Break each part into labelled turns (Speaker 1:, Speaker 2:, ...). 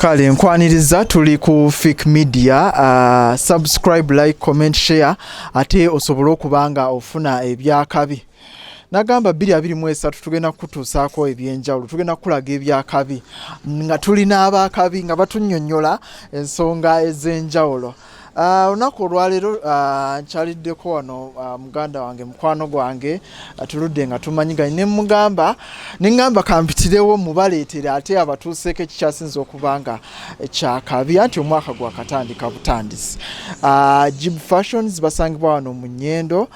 Speaker 1: Kale nkwaniriza, tuli ku Fik Media. Subscribe, like, comment, share, ate osobole okuba nga ofuna ebyakabi. Nagamba 2023 tugenda kukutuusaako ebyenjawulo, tugenda kukulaga ebyakabi nga tulina abakabi nga batunnyonnyola ensonga ez'enjawulo. Olunaku olwaleero nkyaliddeko wano muganda wange, mukwano gwange, tuludde nga tumanyiganye, ne mugamba ne ŋŋamba kampitirewo mubaleetere ate abatuuseeko ekikyasinza okuba nga kyakabi, anti omwaka gwakatandika butandisi. Jib Fashions basangibwa wano mu Nyendo,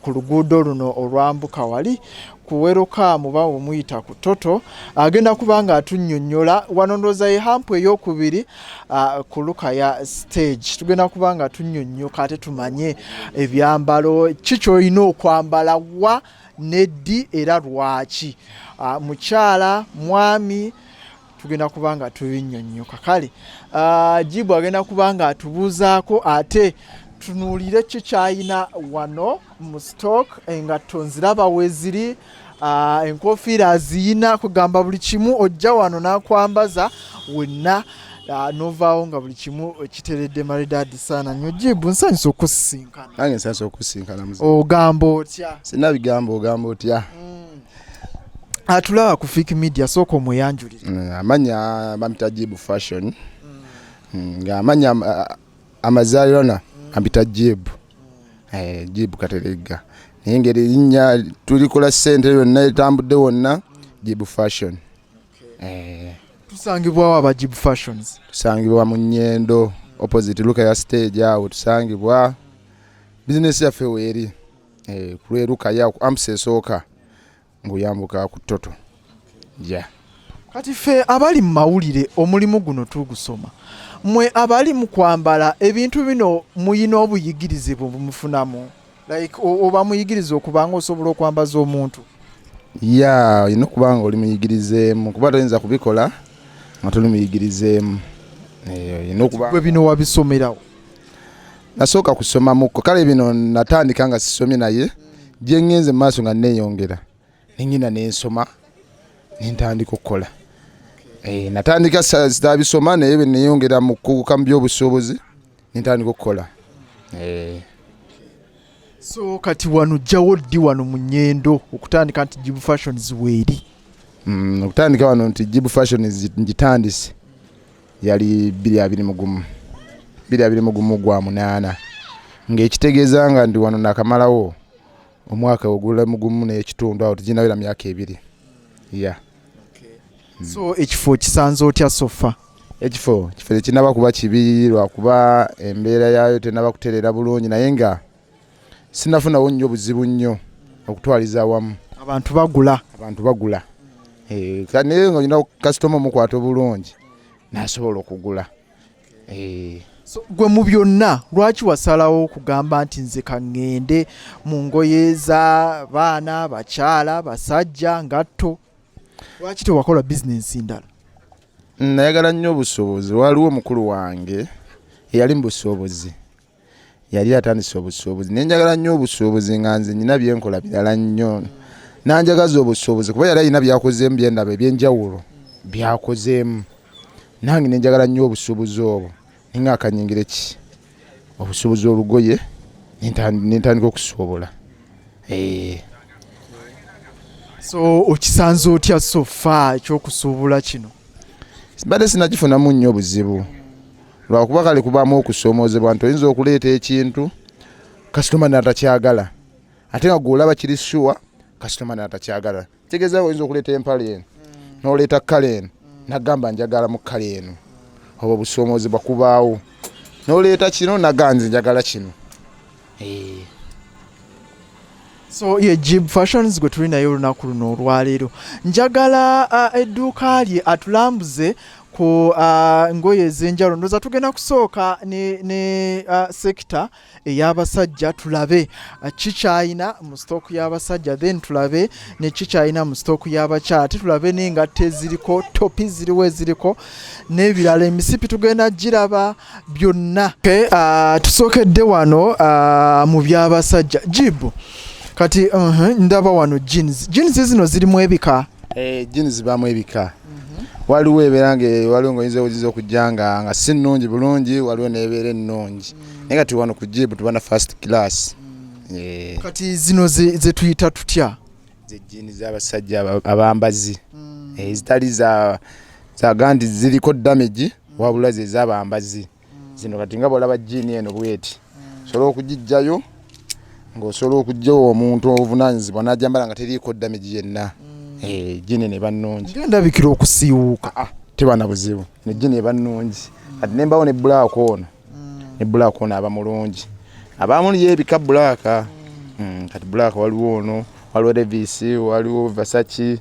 Speaker 1: ku luguudo luno olwambuka wali kuweruka muba omuyita ku Toto. Agenda kuba nga atunnyonnyola wano, ndowooza ye hump eyokubiri ku Lukaya Stage. Tugenda kuba nga tunnyonnyoka ate tumanye ebyambalo ki kyolina okwambala wa neddi era lwaki, mukyala, mwami, tugenda kuba nga tubinnyonnyoka. Kale Jibu agenda kuba nga atubuuzaako ate tunuulire ki kyayina wano mu stock. Engatto nziraba weeziri, enkofiira aziyina, kugamba buli kimu ojja wano n'akwambaza wenna, novaawo nga buli kimu kiteredde maridadi sana nnyo. Jibu, nsanyusa okusisinkana.
Speaker 2: Nange nsanyusa okusisinkana, muze.
Speaker 1: Ogamba otya?
Speaker 2: Sina bigambo, ogamba otya?
Speaker 1: Atulaba ku Fik Media, sooka omweyanjulire.
Speaker 2: Amanya bampita Jibu Fashion, ng'amanya amazaalirana ampita Jibu, Jibu Kateregga, naye ngeri erinnya tulikola ssente yonna etambudde wonna, Jibu Fashion.
Speaker 1: Tusangibwawo aba Jibu Fashions?
Speaker 2: Tusangibwa mu Nyendo, opposite Lukaya Stage, awo tusangibwa. Bizinesi yaffe weeri ku lwerukaya ku amps esooka ng'oyambuka ku Toto, yeah.
Speaker 1: Kati ffe abali mu mawulire omulimu guno tugusoma, mmwe abali mu kwambala ebintu bino muyina obuyigirize bwe bumufunamu, like oba muyigiriza okubanga osobola okwambaza omuntu?
Speaker 2: Ya, olina okuba nga oli muyigirizeemu, kuba toyinza kubikola nga toli muyigirizeemu. Olina okuba
Speaker 1: Gwe bino wabisomerawo?
Speaker 2: Nasooka kusomamuko. Kale bino natandika nga sisomye, naye gye ŋŋenze mu maaso nga neeyongera nengenda nensoma nentandika okukola. Natandika sitabisoma, naye bwe neyongera mu kukuguka mu byobusuubuzi nentandika okukola.
Speaker 1: So kati wano jjawo ddi wano mu Nyendo okutandika nti Jibu Fashions weeri?
Speaker 2: Okutandika wano nti Jibu Fashions ngitandise yali 2021, 2021 gwa munaana, ng'ekitegeeza nga ndi wano nakamalawo omwaka ogula mugumu n'ekitundu, awo teginawera myaka 2, ya.
Speaker 1: So ekifo kisanze otya so far?
Speaker 2: Ekifo kifo tekinaba kuba kibi, lwakuba embeera yaayo tenaba kutereera bulungi, naye nga sinafunawo nnyo buzibu nnyo okutwaliza awamu.
Speaker 1: Abantu bagula?
Speaker 2: Abantu bagula. Naye nga olina kasitoma omukwata obulungi n'asobola okugula.
Speaker 1: So gwe mu byonna lwaki wasalawo okugamba nti nze kaŋŋende mu ngoye za baana, bakyala, basajja, ngatto? Lwaki tewakola bizinensi ndala?
Speaker 2: Nayagala nnyo obusuubuzi. Waliwo omukulu wange eyali mu busuubuzi, yali atandise obusuubuzi, naye njagala nnyo obusuubuzi, nga nze nyina byenkola birala nnyo. Nanjagaza obusuubuzi kuba yali alina byakozeemu, byendaba ebyenjawulo byakozeemu, nange nenjagala nnyo obusuubuzi obwo, ninga akanyingire ki obusuubuzi olugoye, nentandika okusuubula.
Speaker 1: So okisanze otya so far ekyokusuubula kino?
Speaker 2: Mbadde sinakifunamu nnyo obuzibu, lwakuba kale kubaamu okusoomoozebwa nti oyinza okuleeta ekintu kasitoma n'atakyagala, ate nga gw'olaba kiri sure, kasitoma n'atakyagala. Kitegeeza oyinza okuleeta empale eno n'oleeta colour eno, nagamba njagala mu colour eno, oba obusoomoozebwa kubaawo, n'oleeta kino naga nze njagala kino.
Speaker 1: So ye Jib Fashions gwe tuli naye olunaku luno olwaleero. Njagala edduuka lye atulambuze ku ngoye ez'enjawulo. Ndowooza tugenda kusooka ne sector ey'abasajja, tulabe kikyayina mu stock y'abasajja, then tulabe ne kikyayina mu stock y'abakyala, ate tulabe n'engatto eziriko, topi ziriwo eziriko n'ebirala, emisipi tugenda giraba byonna. Okay, tusookedde wano mu by'abasajja. Jibu, kati ndaba wano jeans. Jeans zino zirimu ebika?
Speaker 2: Jeans zibaamu ebika. Waliwo ebeera nga waliwo ngaoyinza oyinza okujja nga si nnungi bulungi, waliwo n'ebeera ennungi, naye kati wano ku Jibu tuba na first class.
Speaker 1: Kati zino ze tuyita tutya?
Speaker 2: Ze jean z'abasajja abambazi, ezitali za zaga nti ziriko damage, wabula ze z'abambazi zino. Kati nga bwolaba jean eno bweti, osobola okugijjayo ng'osobola okugjawo omuntu obuvunanyizibwa n'ajambala nga teriiko damage yenna. Jean eno eba nnungi.
Speaker 1: Ngendabikira okusiiwuuka.
Speaker 2: Ah, teba na buzibu, ne jean eba nnungi. Kati nembawo ne black ono, ne black ono aba mulungi, abamu yeebika black. Kati black waliwo ono, waliwo Levi's, waliwo Versace,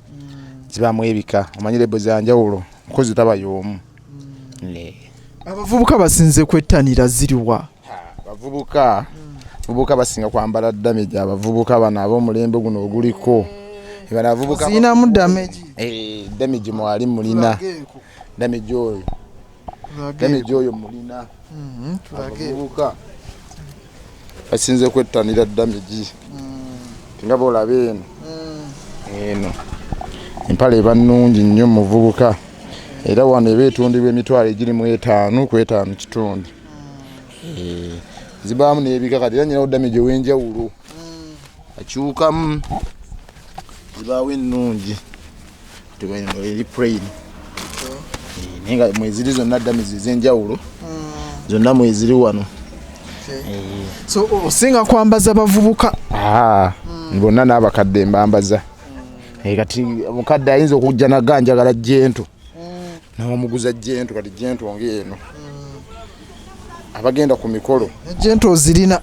Speaker 2: zibamu ebika, omanyi label za njawulo, mukozi taba y'omu.
Speaker 1: Abavubuka basinze kwettanira ziriwa?
Speaker 2: Abavubuka basinga kwambala damage. Abavubuka bano ab'omulembe guno oguliko, bano abavubuka
Speaker 1: Ziyinamu damage?
Speaker 2: Damage mwali mulina damage oyo, damage oyo mulina. Abavubuka basinze kwettanira damage nga boolaba eno, eno empale eba nnungi nnyo muvubuka, era wano eba etundibwa emitwalo egiri mu etaano ku etaano kitundu. Zibaamu n'ebika, kati era nyinawo damage ow'enjawulo akyukamu, zibaawo ennungi. Kati eno eri plain. Naye nga mweziri zonna damage ez'enjawulo zonna mweziri wano.
Speaker 1: So osinga kwambaza bavubuka?
Speaker 2: Ah, bonna n'abakadde mbambaza. Kati omukadde ayinza okujja naga njagala gentle, n'omuguza gentle. Kati gentle ng'eno, abagenda ku mikolo.
Speaker 1: Gentle ozirina?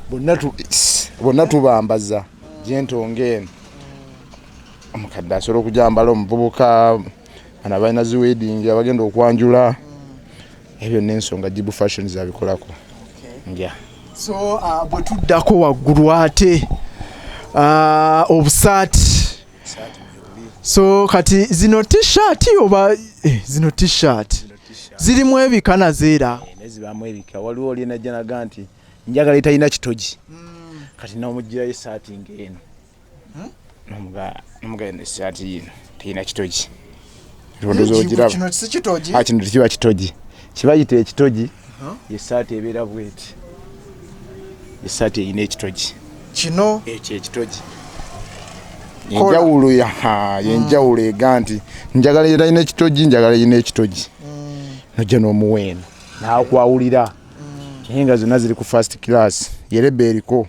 Speaker 2: Bonna tubambaza gentle ng'eno. Omukadde asobola okujambala, omuvubuka, bano abalina zi wedding, abagenda okwanjula, ebyo n'ensonga Jibu Fashion zabikolako, yeah.
Speaker 1: So bwe tuddako waggulu ate obusaati. So kati zino T-shirt oba zino T-shirt zirimu ebika nazo era?
Speaker 2: Nezibaamu ebika. Waliwo oli enajja naga nti njagala etalina kitogi, kati nomugirayo esaati ng'eno, nomuga eno esaati yino terina kitogi. Ndowooza ogiraba.
Speaker 1: Kino si kitogi?
Speaker 2: Ah, kino tekiba kitogi, kibayita ekitogi esaati ebeera bweti, esaati erina ekitogi.
Speaker 1: Kino?
Speaker 2: Ekyo ekitogi.
Speaker 1: Kola.
Speaker 2: Enjawulo yenjawulo ega nti njagala erina ekitogi, njagala erina ekitogi, nojja n'omuwendo nakwawulira, naye nga zonna ziri ku first class, ye label eriko.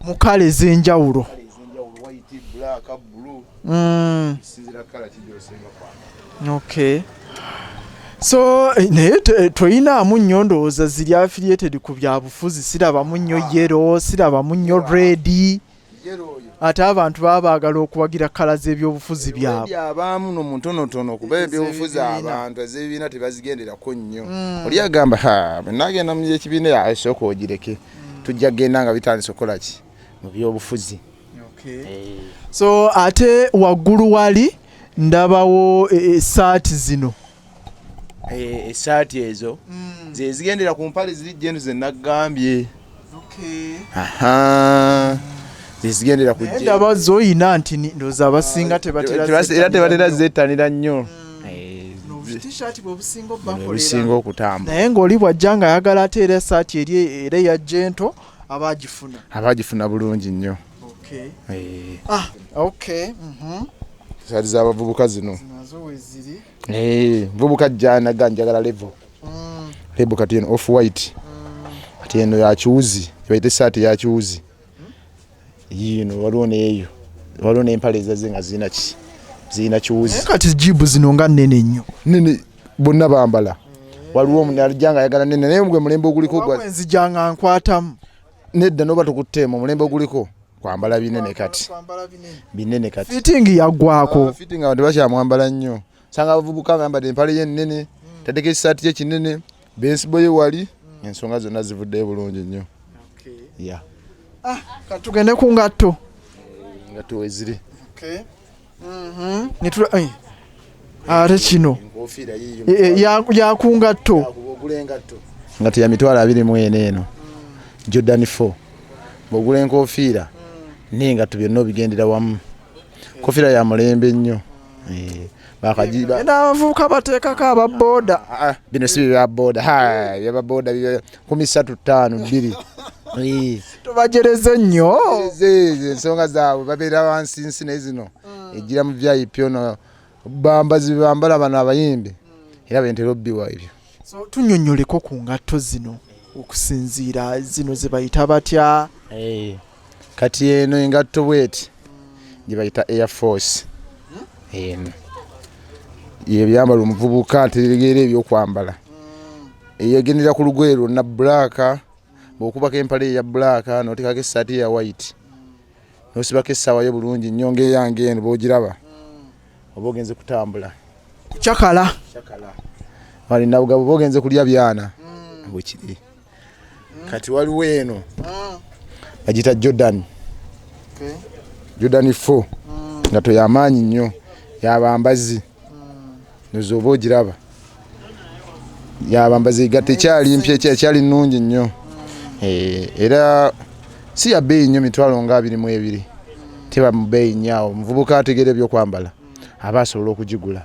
Speaker 1: Mu colour ez'enjawulo. Okay, so naye toyinaamu nnyo ndowooza ziri affiliated ku byabufuzi. Sirabamu nnyo yellow, sirabamu nnyo red, ate abantu baba baagala okuwagira colour z'ebyobufuzi byabwe.
Speaker 2: Abaamu no mutonotono kuba ebyobufuzi
Speaker 1: Ez'ebibiina.
Speaker 2: Abantu ez'ebibiina tebazigenderako nnyo. Oli agamba, ha, bwe nagenda mu ekibiina, asooka ogireke, tujja kugenda nga bitandise okukola ki mu byobufuzi.
Speaker 1: So ate waggulu wali ndabawo esaati zino.
Speaker 2: Esaati ezo ze zigendera ku mpale ziri gentle ze naggambye. Aha, ze zigendera ku
Speaker 1: Naye ndaba zoyina nti ndowooza abasinga tebatera
Speaker 2: era tebatera zettanira nnyo.
Speaker 1: T-shirt bwe businga
Speaker 2: Buno
Speaker 1: obbakolera.
Speaker 2: Obusinga okutambula.
Speaker 1: Naye ng'oli bw'ajja ng'ayagala ate era esaati eri era eya gentle aba agifuna.
Speaker 2: Aba agifuna bulungi nnyo.
Speaker 1: Okay. Ah, okay.
Speaker 2: Esaati z'abavubuka zino.
Speaker 1: Nazo weziri.
Speaker 2: Nvubuka jjanaga njagala level label. Kati eno off white, kati eno yakiwuzi, ebaita esaati yakiwuzi yiino. Waliwo neeyo, waliwo n'empale ezaze nga zirina ki, zirina kiwuzi.
Speaker 1: Naye kati jibu zino nga nnene nnyo.
Speaker 2: Nene bonna bambala. Waliwo omuntu alijja nga ayagala nene, naye gwe mulembe oguliko gwa
Speaker 1: Nzija nga nkwatamu.
Speaker 2: Nedda, noba tukutteemu omulembe oguliko kwambala binene kati, binene kati.
Speaker 1: Fitting yaggwako.
Speaker 2: Ah, fitting abantu bakyamwambala nnyo. Sanga abavubuka nga bambadde empale ye ennene, taddeko ekisaati kye kinene, bensibo ye wali, ensonga zonna zivuddeyo bulungi nnyo, ya.
Speaker 1: Ah, katugende ku ngatto.
Speaker 2: Engatto weziri.
Speaker 1: Ate kino?
Speaker 2: Enkofiira yiyo.
Speaker 1: Ya ku ngatto.
Speaker 2: Ogula engatto, ngatto ya 24,000 eno Jordan 4. Bw'ogula enkofiira n'engatto byonna obigendera wamu. Enkofiira ya mulembe nnyo.
Speaker 1: Abavubuka bateekako aba boda.
Speaker 2: Ah, ah, bino si bya boda, byaba boda 35 2.
Speaker 1: Tubajereze nnyo.
Speaker 2: Ensonga zaabwe babeera wansi nsi, naye zino ejjira mu VIP. Ono bambazi bambala bano abayimbi era bentera obbiwa ebyo.
Speaker 1: So tunnyonnyoleko ku ngatto zino, okusinziira zino ze bayita batya?
Speaker 2: Kati eno engatto bweti gye bayita Air Force. Eno yebyambala omuvubuka ategeera ebyokwambala, eyegendera ku lugoye lwonna black. Bw'okubako empale eya black, n'oteekako essaati eya white, n'osibako essaawa yo bulungi nnyo ng'eyange eno bw'ogiraba, oba ogenze kutambula.
Speaker 1: Kucakala.
Speaker 2: Wali nabugabo, oba ogenze kulya byana bwekiri. Kati waliwo eno bagiyita Jordan, Jordan 4, nga toyamaanyi nnyo, yabambazi nozo oba ogiraba, yabambazi egatta ekyali mpya, ekyali nnungi nnyo. Era si ya bbeeyi nnyo, mitwalo nga 22, teba mu bbeeyi nnyo awo. Omuvubuka ategeera ebyokwambala aba asobola okugigula.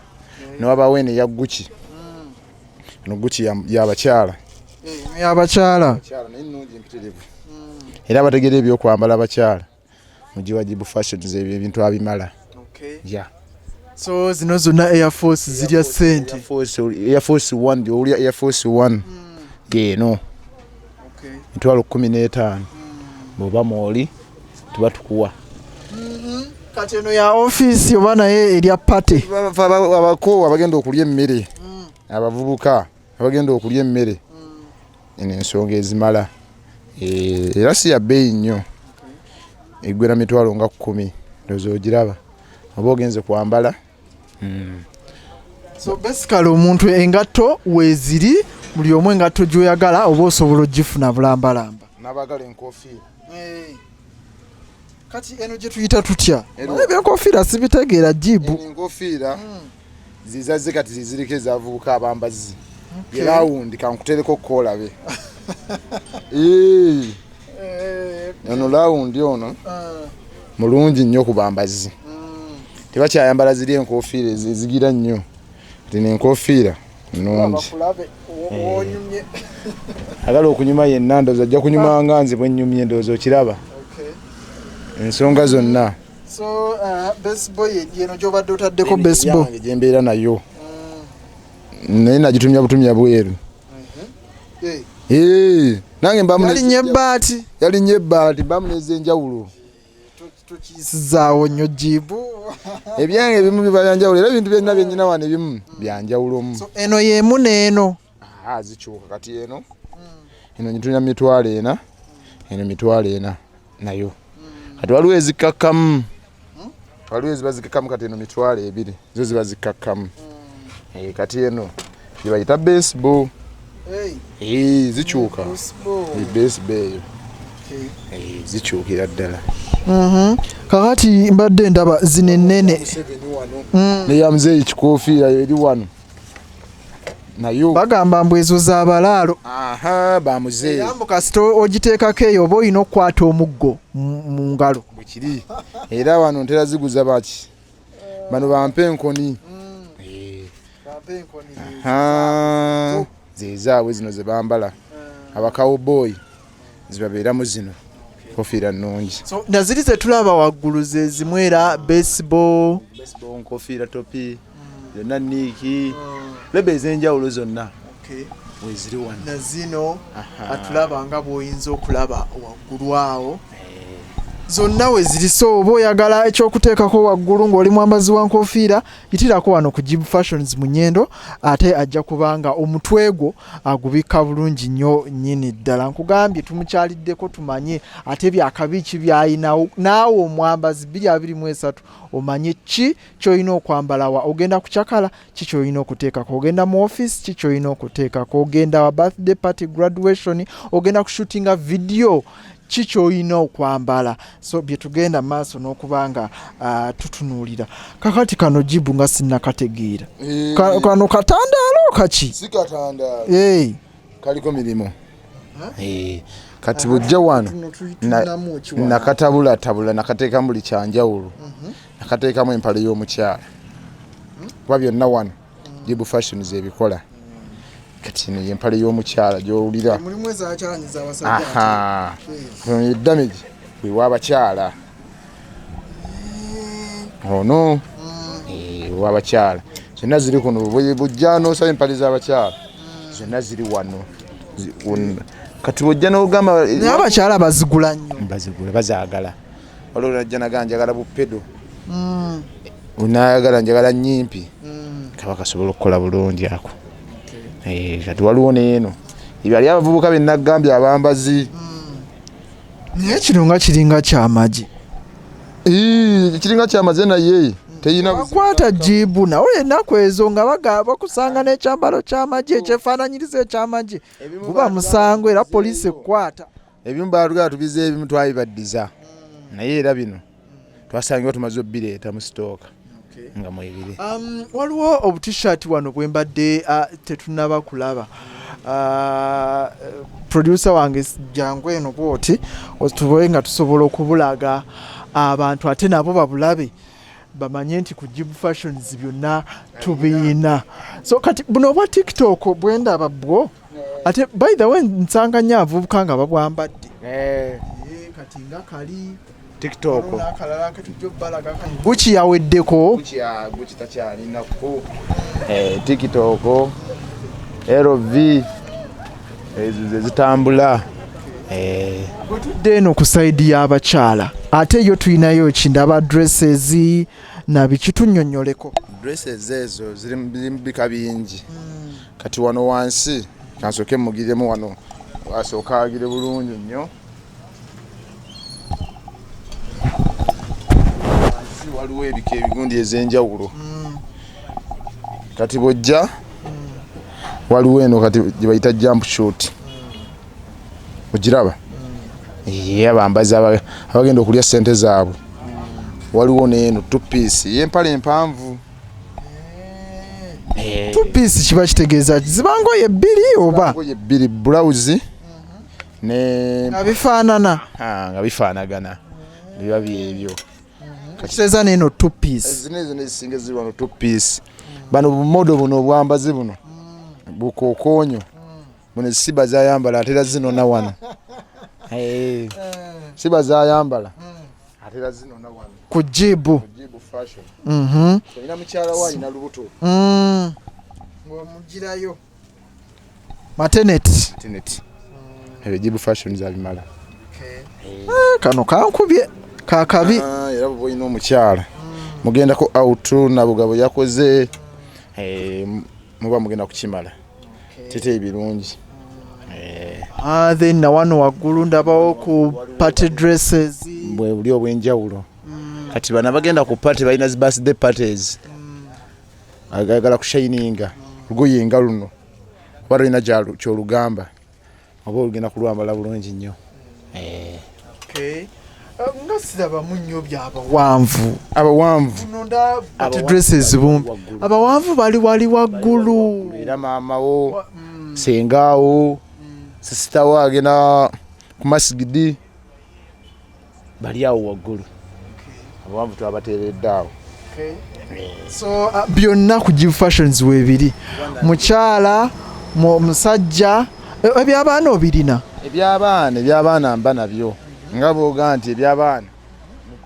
Speaker 2: Newabawo eno eya Gucci. Eno Gucci yabakyala.
Speaker 1: Yabakyala.
Speaker 2: Naye nnungi mpitirivu, era abategeera ebyokwambala abakyala mugiwa Jibu Fashions, ebyo ebintu abimala ya.
Speaker 1: So zino zonna Air Force zirya ssente.
Speaker 2: Air Force One, gyowulira Air Force One yeeno, 15000. Bw'oba mwoli tuba tukuwa.
Speaker 1: Kati eno ya ofiisi oba naye erya party?
Speaker 2: Abako abagenda okulya emmere, abavubuka abagenda okulya emmere, eno ensonga ezimala. Era si ya bbeeyi nnyo, eggwera mitwalo nga 10. Ndowooza ogiraba oba ogenze kwambala.
Speaker 1: So basically omuntu engatto weeziri, buli omu engatto gy'oyagala oba osobola ogifuna bulambalamba.
Speaker 2: N'abaagala enkofiira.
Speaker 1: Kati eno gye tuyita tutya?
Speaker 2: Ero.
Speaker 1: Ebyenkofiira sibitegeera, Jibu.
Speaker 2: Eno enkofiira zizazze kati ziziriko ezavubuka abambazi ye round. Kankutereko koolabe. Ono round ono mulungi nnyo ku bambazi, tebakyayambala ziri enkofiira ezigira nnyo. Kati nenkofiira nnungi.
Speaker 1: Bakulabe wonyumye.
Speaker 2: Agala okunyuma yenna ndowooza ajja kunyuma nga nze bwe nnyumye. Ndowooza okiraba ensonga zonna.
Speaker 1: So baseball yeno gyobadde otaddeko baseball?
Speaker 2: Yange gyembeera nayo, naye nagitumya butumya bweru. Nange mbamu.
Speaker 1: Yalinnya ebbaati.
Speaker 2: Yalinnya ebbaati, mbamu n'ez'enjawulo.
Speaker 1: Tukiyisizaawo nnyo, Jibu.
Speaker 2: Ebyange ebimu biba byanjawulo, era ebintu byonna byenyina wano ebimu byanjawulomu.
Speaker 1: So eno yemu n'eno?
Speaker 2: Aha, zikyuka. Kati eno ngitumya 4000, eno 4000 nayo. Kati waliwo ezikkakkamu, waliwo eziba zikkakkamu. Kati eno 2000, zo ziba zikkakkamu. Kati eno gyebayita baseball. Zikyuka. Baseball eyo zikyukira ddala.
Speaker 1: Kakati mbadde ndaba zino ennene.
Speaker 2: Museveni wano neya muzeeyi kikofiira eri wano nayo.
Speaker 1: Bagamba mbu ezo z'abalaalo.
Speaker 2: Aha, bamuzeeyi.
Speaker 1: Era mbu kasita ogiteekako eyo oba olina okukwata omuggo mu ngalo.
Speaker 2: Bwekiri. Era wano ntera ziguza baki bano bampe enkoni. Aha, zezaabwe zino zebambala abakawboyi, zibabeeramu zino kofiira nnungi.
Speaker 1: So naziri zetulaba waggulu ze zimu era baseball?
Speaker 2: Baseball, nkofiira, topi zonna, niiki lebe ez'enjawulo zonna weziri wano.
Speaker 1: Na zino atulaba nga bw'oyinza okulaba waggulu awo zonna we ziri. So oba oyagala ekyokuteekako waggulu ng'oli mwambazi wa nkofiira, yitirako wano ku Jib Fashions mu Nyendo, ate ajja kubanga omutwe gwo agubikka bulungi nnyo nnyini ddala. Nkugambye tumukyaliddeko tumanye ate byakabi ki byayinawo. Naawe omwambazi 2023 omanye ki kyolina okwambala, wa ogenda kucakala ki kyolina okuteekako, ogenda mu office ki kyolina okuteekako, ogenda wa birthday party, graduation, ogenda kushootinga video ki kyolina okwambala. So bye tugenda maaso n'okuba nga tutunuulira. Kakati kano Jibu nga sinnakategeera. Kano katandaalo kaki?
Speaker 2: Si katandaalo.
Speaker 1: Hey.
Speaker 2: Kaliko mirimu. Kati bujja wano nakatabulatabula, nakateekamu buli kyanjawulo. Nakateekamu empale y'omukyala. Kuba byonna wano Jibu Fashions ebikola. Kati eno yempale y'omukyala gy'owulira.
Speaker 1: Mulimu ezakyalanyi z'abasajja.
Speaker 2: Damage wewabakyala ono wewabakyala zonna ziri kuno. Bujja n'osaba empale z'abakyala zonna ziri wano. Kati bwojja n'ogamba
Speaker 1: naye abakyala bazigula nnyo.
Speaker 2: Bazigula, bazaagala. Waliwo najja naga njagala bupedo, nayagala njagala nyimpi, kaba kasobola okukola bulungi ako. Kati waliwo neeno ebyo ali abavubuka benagambye abambazi.
Speaker 1: Naye kino nga kiringa kyamagye.
Speaker 2: Kiringa kyamaze naye teyina.
Speaker 1: Bakwata jibu nawe ennaku ezo nga bakusanga n'ekyambalo ky'amagye ekyefaananyiriza ekyamagye, guba musango era poliisi ekkwata.
Speaker 2: Ebimu baatugala tubize, ebimu twabibaddiza, naye era bino twasangibwa tumaze obbireeta mu sitooka nga mwebiri.
Speaker 1: Waliwo obutishaati wano bwe mbadde tetunaba kulaba. Producer wange jangu eno bwoti tube nga tusobola okubulaga abantu ate nabo babulabe bamanye nti ku Jibu Fashions byonna tubiina. So kati buno obwa TikTok bwendaba bwo ate by the way nsanga nnyo abavubuka nga babwambadde. Kati nga kali
Speaker 2: TikTok
Speaker 1: n'akalala ketujja obbalaga Gucci yaweddeko.
Speaker 2: Gucci takyalinako. TikTok, LV, ezo ze zitambula.
Speaker 1: Bwetudde eno ku side y'abakyala ate yo tulinayo ki? Ndaba dresses na biki, tunnyonnyoleko.
Speaker 2: Dresses ezo ziri mu bika bingi. Kati wano wansi kansooke mugiremu wano asooka agire bulungi nnyo. Wansi waliwo ebika ebigundi ez'enjawulo. Kati bw'ojja waliwo eno kati gye bayita jump shoot, ogiraba? Ye abambazi abagenda okulya sente zaabwe. Waliwo n'eno two piece y'empale empanvu.
Speaker 1: Two piece kiba kitegeeza ki? Ziba ngoye bbiri oba?
Speaker 2: Ngoye bbiri, blouse ne
Speaker 1: nga bifaanana.
Speaker 2: Nga bifaanagana, biba byebyo.
Speaker 1: Kitegeeza n'eno two piece.
Speaker 2: Zino ezo nezisinga eziri wano two piece. Bano bumodo buno obwambazi buno bukokonyo buno siba zayambala atera zinona wano. Siba zayambala atera zinona wano
Speaker 1: ku Jibu.
Speaker 2: Jibu Fashion. Olina mukyala we alina lubuto.
Speaker 1: Ng'omugirayo maternity.
Speaker 2: Maternity. Ebyo Jibu Fashion zabimala.
Speaker 1: Kano kankubye kakabi.
Speaker 2: Era bwe olina omukyala mugendako out nabugabo yakoze, muba mugenda kukimala tete ebirungi.
Speaker 1: Then na wano waggulu ndabawo ku party dresses.
Speaker 2: Bwe buli obw'enjawulo. Kati bano abagenda ku party balina zi birthday parties, agagala kushininga lugoye nga luno oba tolina kyolugamba oba olugenda kulwambala bulungi nnyo.
Speaker 1: Okay. Nga sirabamu nnyo byabawanvu.
Speaker 2: Abawanvu.
Speaker 1: Buno nda party dresses bumpi. Abawanvu bali wali waggulu.
Speaker 2: Era maamawo, sengaawo, sisitawo agenda ku masigidi bali awo waggulu. Abawanvu twabateeredde awo.
Speaker 1: So byonna ku Jibu Fashions weebiri, mukyala, musajja, ebyabaana obirina?
Speaker 2: Ebyabaana mba nabyo nga bwoga nti ebyabaana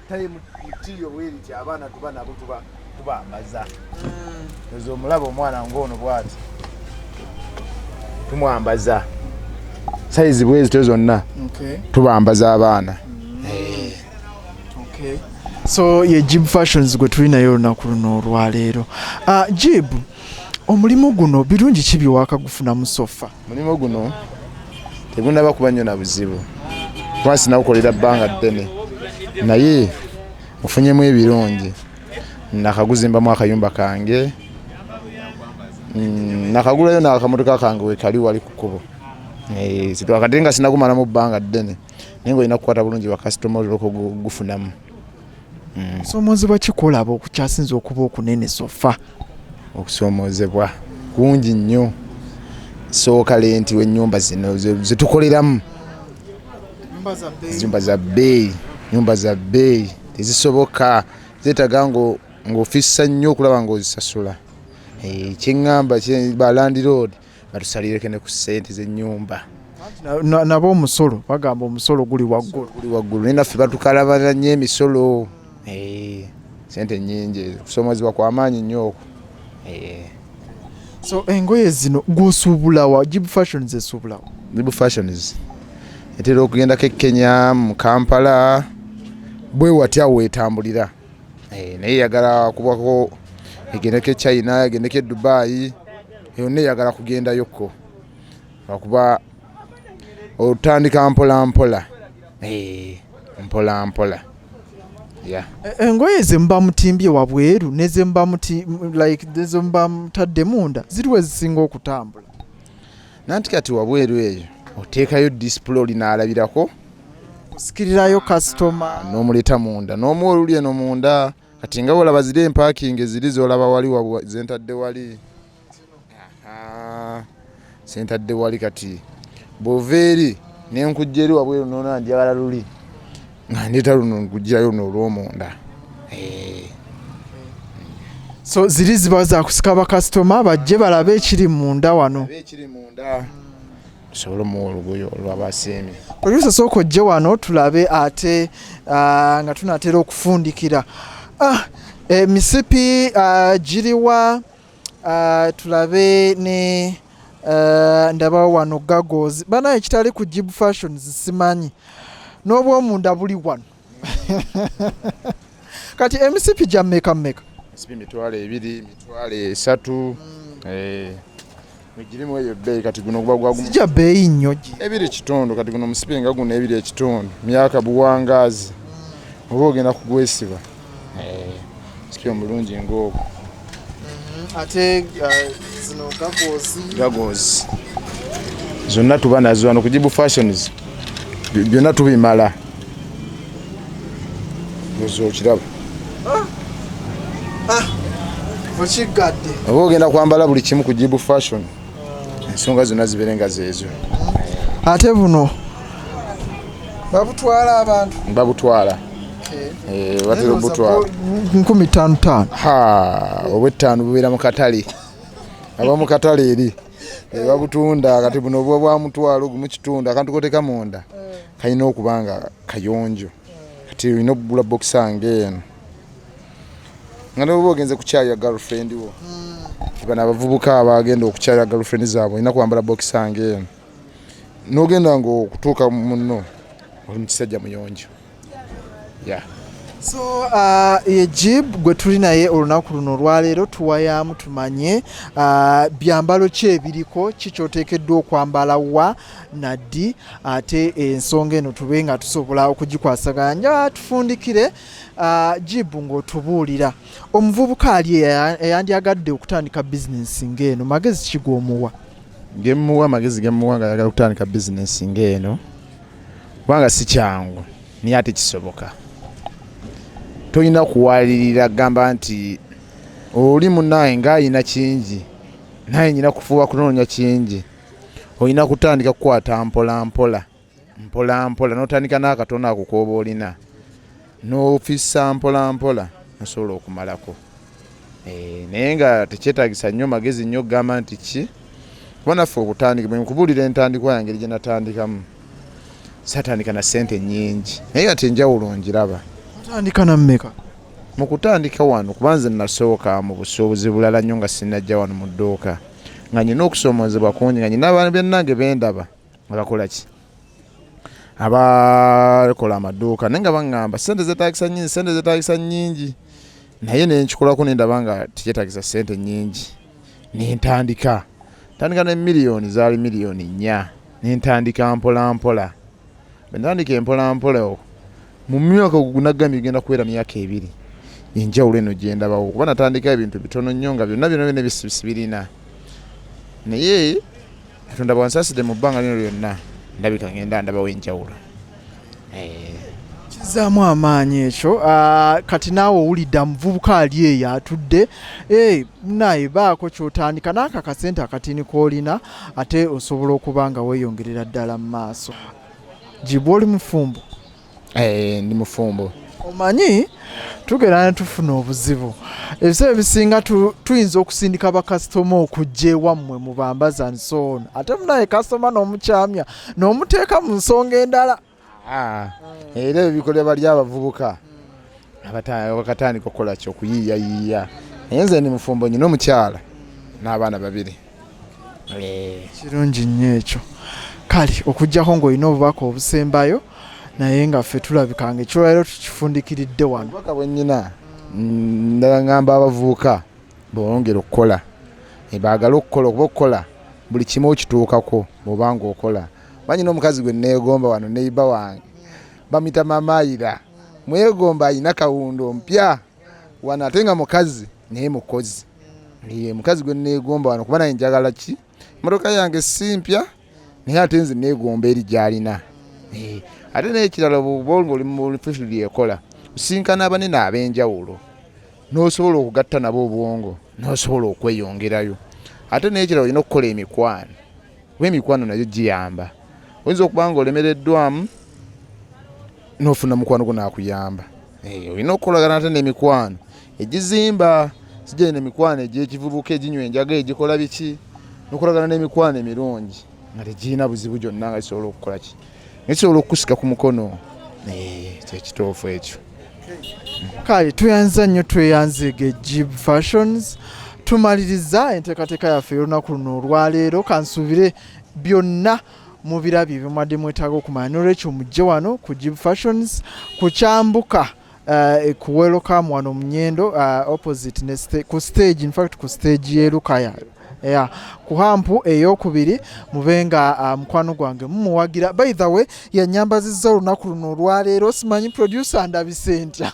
Speaker 2: mutiyo bweri ti abaana tuba nabo tuba tubambaza. Ozo omulaba omwana ng'ono bwati tumwambaza sayizi bwezityo zonna, tubambaza abaana.
Speaker 1: Okay. So ye Jib Fashions gwe tuli naye olunaku luno olwaleero. Jib, omulimu guno birungi ki byewakagufunamu so far?
Speaker 2: Mulimu guno tegunaba kuba nnyo na buzibu kuba sinawukolera bbanga ddene, naye ofunyemu ebirungi. Nakaguzimbamu akayumba kange, nakagulayo n'akamotoka kange wekali wali ku kkubo. Kati nga sinagumalamu bbanga ddene, naye ng'olina kukwata bulungi bakasitoma olwoka ogufunamu.
Speaker 1: Kusoomoozebwa ki kwolaba okukyasinze okuba okunene so far?
Speaker 2: Okusoomoozebwa kungi nnyo. Sooka rent w'ennyumba zino zetukoleramu, nyumba za bbeeyi, nyumba za bbeeyi, tezisoboka, zeetaaga ngo Ng'ofissa nnyo okulaba ng'ozisasula. Eh, kyeŋŋamba ba landlord batusalireko ne ku ssente z'ennyumba.
Speaker 1: Nabo omusolo bagamba omusolo guli waggulu.
Speaker 2: Guli waggulu, naye naffe batukalabana nnyo emisolo. Eh, sente nnyingi ezo, kusoomozebwa kwa maanyi nnyo okwo. Eh.
Speaker 1: So engoye zino gwosuubulawa? Jib Fashions esuubulawa?
Speaker 2: Jib Fashions etera okugendako e Kenya, mu Kampala, bwe watya weetambulira. Eh, naye eyagala kubako egendeko e China, egendeko e Dubai, yonna eyagala kugendayokko, lwakuba otandika mpola mpola. Eh, mpola mpola. Yeah.
Speaker 1: Engoye ze muba mutimbye wabweru neze muba muti like ze muba mutadde munda, ziriwo ezisinga okutambula?
Speaker 2: Nanti kati wabweru eyo oteekayo display, oli n'alabirako.
Speaker 1: Kusikirirayo kasitoma.
Speaker 2: N'omuleeta munda n'omuwa oluli eno munda. Kati nga olaba ziri empaakingi ziri zolaba wali zentadde wali. Aha, zentadde wali. Kati bw'ova eri nenkujja eri wabweru, nona njagala luli, nga ndeeta luno, nkugirayo luno olw'omunda. Eh.
Speaker 1: So ziri ziba zakusika bakasitoma bajje balabe ekiri munda wano.
Speaker 2: Aba ekiri munda tusobole omuwa olugoye olwabasiimye.
Speaker 1: Producer, sooka ojje wano tulabe ate nga tunaatera okufundikira. Emisipi giriwa? Tulabe ne ndabawo wano goggles. Banaye kitali ku Jib Fashions simanyi n'obwomunda buli wano. Kati emisipi gya mmeka mmeka?
Speaker 2: Emisipi 20,000, 30,000. Eh, girimu eyo ebbeeyi. Kati guno guba gwa
Speaker 1: Sijja bbeeyi nnyo gi.
Speaker 2: 2.5. Kati guno omusipi nga guno 2.5, myaka buwangaazi, oba ogenda kugwesiba. Eh, musipi omulungi ng'ogwo.
Speaker 1: Ate zino goggles?
Speaker 2: Goggles zonna tuba nazo wano ku Jibu Fashions. Byonna tubimala. Ozo okiraba.
Speaker 1: Okiggadde.
Speaker 2: Oba ogenda kwambala buli kimu ku Jibu Fashion, ensonga zonna zibeere nga zeezo.
Speaker 1: Ate buno babutwala abantu?
Speaker 2: Babutwala. Eh, batera obutwala.
Speaker 1: 5,000.
Speaker 2: Ha, obw'ettaano bubeera mu katale, aba mu katale eri. Eh, babutunda. Kati buno buba bwa 1.5. Akantu koteka munda kalina okuba nga kayonjo. Kati olina okugula boxer ng'eno, nga noba ogenze kukyalira girlfriend wo. Bano abavubuka abagenda okukyalira girlfriend zaabwe, olina kwambala boxer ng'eno, n'ogenda nga okutuuka muno oli mu kisajja muyonjo, yeah.
Speaker 1: So ye Jib gwe tuli naye olunaku luno olwaleero. Tuwayaamu tumanye byambalo ki ebiriko, ki kyoteekeddwa okwambala wa naddi, ate ensonga eno tube nga tusobola okugikwasaganya. Njagala tufundikire, Jib, ng'otubuulira omuvubuka ali eyandyagadde okutandika bizinensi ng'eno, magezi ki g'omuwa?
Speaker 2: Gemuwa, amagezi gemuwa nga ayagala okutandika bizinensi ng'eno, kubanga si kyangu naye ate kisoboka. Tolina kuwalirira gamba nti oli munaye ng'ayina kingi, naye nyina kufuba kunoonya kingi. Olina kutandika kukwata mpola mpola, mpola mpola, n'otandika n'akatono ako k'oba olina, n'ofissa mpola mpola, nosobola okumalako. Eh, naye nga tekyetagisa nnyo magezi nnyo okugamba nti ki, kuba naffe okutandika, bwe nkubuulira entandikwa yange eri gye natandikamu, saatandika na ssente nnyingi, naye kati enjawulo ngiraba.
Speaker 1: Otandika na mmeka?
Speaker 2: Mu kutandika wano, kuba nze nasooka mu busuubuzi bulala nnyo nga sinnajja wano mu dduuka, nga nyina okusoomoozebwa kungi, nga nyina abaana bannange bendaba nga bakola ki, abakola amaduuka, naye nga baŋŋamba sente zeetagisa nnyingi, sente zeetagisa nnyingi. Naye nenkikolako nendaba nga tekyetagisa sente nnyingi, nentandika ntandika ne miliyoni, zaali miliyoni 4, nentandika mpola mpola. Bwe ntandika empola mpola okwo, mu myaka gunagambye genda kubeera myaka 2, enjawulo eno gyendabawo, kuba natandika ebintu bitono nnyo nga byonna byonna byonna ebisibirina, naye Katonda bwansaasidde mu bbanga lino lyonna, ndabika ngenda ndabawo enjawulo. Eh.
Speaker 1: Kizaamu amaanyi ekyo. Kati naawe owulidde amuvubuka ali eyo atudde, naye baako kyotandika n'ako akasente akatini k'olina, ate osobola okuba nga weeyongerera ddala mu maaso. Jibu, oli mufumbo?
Speaker 2: Eh, ndi mufumbo.
Speaker 1: Omanyi tugenda ne tufuna obuzibu ebiseera ebisinga, tuyinza okusindika bakasitoma okujja ewammwe mu bambaza and so on, ate munaye kasitoma n'omukyamya n'omuteeka mu nsonga endala.
Speaker 2: Ah, era ebyo bikolebwa bali abavubuka abakatandika okukola ki, okuyiiyayiiya. Naye nze ndi mufumbo, nyina omukyala n'abaana babiri.
Speaker 1: Kirungi nnyo ekyo. Kale okugjako ng'olina obubaka obusembayo, naye nga ffe tulabika nga ekyolwaliro tukifundikiridde wano.
Speaker 2: Obubaka bwe nnyina, ndala ngamba abavubuka bongere okukola. Baagale okukola, okuba okukola buli kimu okituukako bw'oba ng'okola. Manyi n'omukazi gwe neegomba wano, neighbour wange, bamuyita Mamayira, mwegomba, ayina kawundo mpya wano, ate nga mukazi naye mukozi. Mukazi gwe neegomba wano, kuba naye njagala ki, emotoka yange si mpya, naye ate nze neegomba eri gy'alina. Ate n'ekirala, bw'oba ng'oli mu field ekola, osinkana abanene ab'enjawulo n'osobola okugatta nabo obwongo n'osobola okweyongerayo. Ate n'ekirala, olina okukola emikwano, kuba emikwano nayo giyamba. Oyinza okuba nga olemereddwamu n'ofuna mukwano gwo n'akuyamba. Olina okukolagana ate n'emikwano egizimba, sijja emikwano egy'ekivubuka eginywa enjaga, egikola biki, n'okolagana n'emikwano emirungi nga tegirina buzibu gyonna, nga gisobola okukola ki, nga gisobola okukusika ku mukono. Kyekituufu ekyo.
Speaker 1: Kale tweyanza nnyo, tweyanzeege Jib Fashions. Tumaliriza enteekateeka yaffe ey'olunaku luno olwaleero. Kansuubire byonna mubirabye byemwadde mwetaaga okumanya. Nolwekyo mujje wano ku Jib Fashions ku Kyambuka, ku Welcome wano mu Nyendo, opposite ne ku stage, in fact ku stage y'e Lukaya, yeah, ku hump eyokubiri. Mube nga mukwano gwange mumuwagira. By the way, yanyambazizza olunaku luno olwaleero. Simanyi producer ndabise ntya,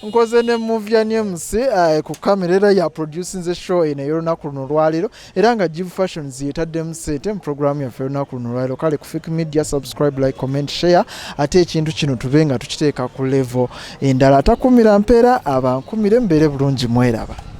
Speaker 1: nkoze ne Muvian MC ku kamera, era ya producinze show eno ey'olunaku luno olwaleero, era nga Jib Fashions yetaddemu sente mu programu yaffe olunaku luno olwaleero. Kale ku Fik Media, subscribe, like, comment, share, ate ekintu kino tube nga tukiteeka ku level endala. Atakumira mpeera abankumire, mubeere bulungi, mweraba.